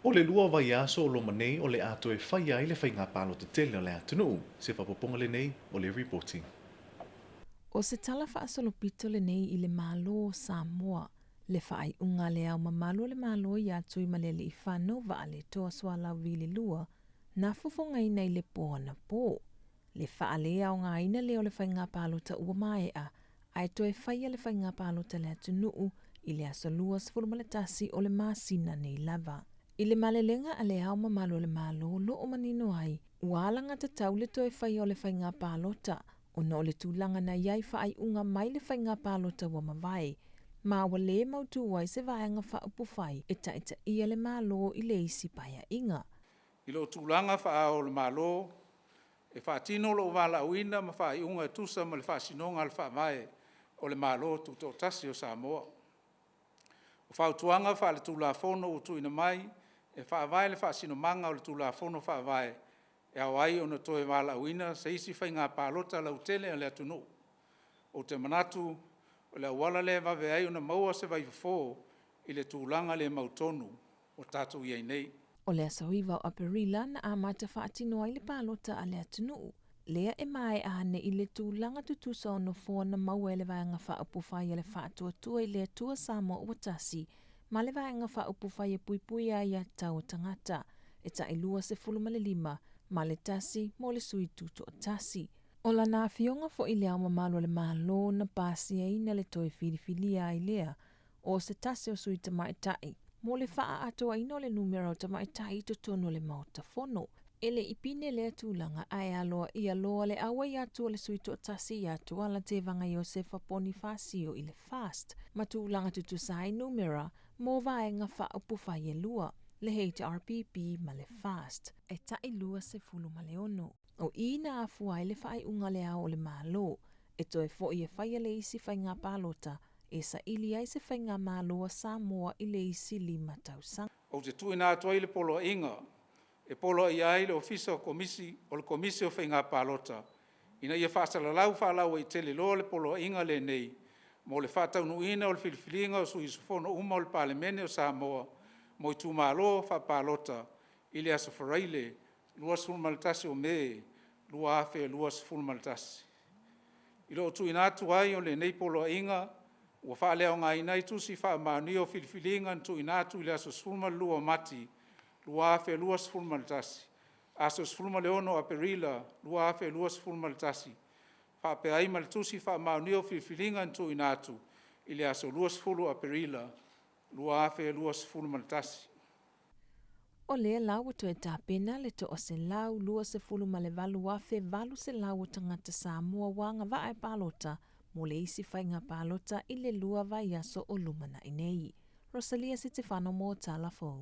O le 2 vaiaso o loma nei o le a toe faia ai le faiga palota tele o le atunuu. Se faaopoopoga lenei o le ripoti. O se tala faasolopito lenei i le Malo o Samoa, le faaiuga a Le Ao Mamalu o le Malo ia Tuimalealiifano Vaaletoa Sualauvi II, na fofogaina i le po anapo. Le faaleaogaina lea o le faiga palota ua maea, ae toe faia le faiga palota a le atunuu i le aso 21 o le masina nei lava. I le malelega a Le Ao Mamalu o le Malo o lo o manino ai, ua alagatatau le toe faia o le faiga palota ona o le tulaga na i ai faaiuga mai le faiga palota ua mavae, ma ua le mautu ai se vaega faaupufai e taitaia le Malo i le isi paeaiga. I lou tulaga faa-Ao o le Malo, e faatino lou valaauina ma faaiuga e tusa ma le faasinoga a le Faavae o le Malo Tutoatasi o Samoa. O fautuaga faale-Tulafono ua tuuina mai e faavae le faasinomaga o le Tulafono Faavae e ao ai ona toe valaauina se isi faiga palota lautele a le atunuu. Ou te manatu o le auala lea e vave ai ona maua se vaifofo i le tulaga le mautonu ua tatou i ai nei. O le aso 9 o Aperila na amata faatino ai le palota a le atunuu, lea e maea ane i le tulaga tutusa o nofoa na maua e le Vaega Faaupufai a le Faatuatua i le Atua Samoa Ua Tasi ma le Vaega Faaupufai e Puipuia Aia Tatau a Tagata, e tai 25 ma le tasi mo le sui tutoatasi. O lana afioga foi i Le Ao Mamalu o le Malo na pasiaina le toe filifilia ai lea o se tasi o sui tamaitai mo le faaatoaina o le numera o tamaitai i totonu o le Maota Fono. E le i pine lea tulaga ae aloaia loa le auai atu o le sui toatasi ia Tuala Tevaga Iosefa Ponifasio i le FAST ma tulaga tutusa ai numera mo vaega faaupufai e lua, le HRPP ma le FAST. E tai 26. O i na afua ai le faaiuga a Le Ao o le Malo e toe foi e faia le isi faiga palota e saili ai se faigamalo a Samoa i le isi 5 tausaga. Ou te tuuina atu ai le poloaiga e poloaia ai le Ofisa o Komisi o le Komisi o Faiga Palota ina ia faasalalau faalauaitele loa le poloaiga lenei mo le faataunuuina o le filifiliga o sui usufono uma o le Palemene o Samoa mo itumalo faapalota i le aso Faraile 21 o Me 2021. I lou tuuina atu ai o lenei poloaiga, ua faaleaogaina ai tusi faamaonia o filifiliga na tuuina atu i le aso 12 o Mati 2021, aso 16 o Aperila 2021, faapea ai ma le Tusi Faamaonia o Filifiliga na tuuina atu i le aso 20 o Aperila 2021. O lea la ua toe tapena le 128,800 o tagata Samoa ua agavaa e palota mo le isi faiga palota i le 2 vaiaso o lumanai nei. Rosalia Setefano mo Tala Fou.